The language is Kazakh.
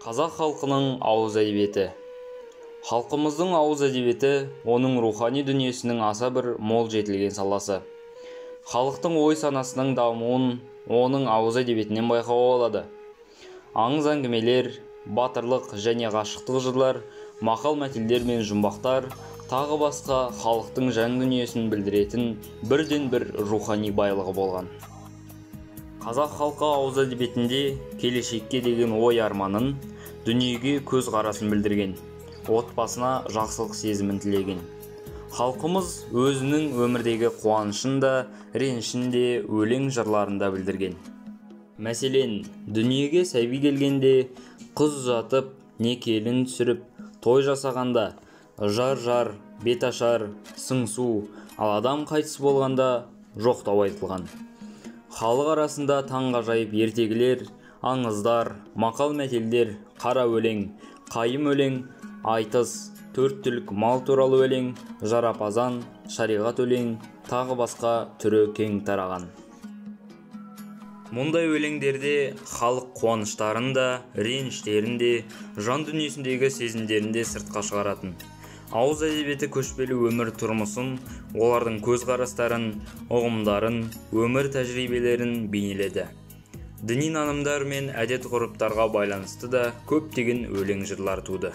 Қазақ халқының ауыз әдебиеті. Халқымыздың ауыз әдебиеті оның рухани дүниесінің аса бір мол жетілген саласы. Халықтың ой санасының дамуын оның ауыз әдебиетінен байқауға болады. Аңыз әңгімелер, батырлық және ғашықтық жырлар, мақал-мәтелдер мен жұмбақтар, тағы басқа халықтың жан дүниесін білдіретін бірден-бір рухани байлығы болған. Қазақ халқы ауыз әдебиетінде келешекке деген ой арманын, дүниеге көз қарасын білдірген, отбасына жақсылық сезімін тілеген. Халқымыз өзінің өмірдегі қуанышын да, ренішін де өлең жырларында білдірген. Мәселен, дүниеге сәби келгенде, қыз ұзатып, не келін түсіріп, той жасағанда, жар-жар, беташар, сыңсу, ал адам қайтыс болғанда жоқтау айтылған. Халық арасында таңғажайып ертегілер, аңыздар, мақал-мәтелдер, қара өлең, қайым өлең, айтыс, төрт түлік мал туралы өлең, жарапазан, шариғат өлең, тағы басқа түрі кең тараған. Мұндай өлеңдерде халық қуаныштарын да, реніштерін де, жан дүниесіндегі сезімдерін де сыртқа шығаратын. Ауыз әдебиеті көшпелі өмір тұрмысын, олардың көзқарастарын, ұғымдарын, өмір тәжірибелерін бейнеледі. Діни нанымдар мен әдет-ғұрыптарға байланысты да көптеген өлең жырлар туды.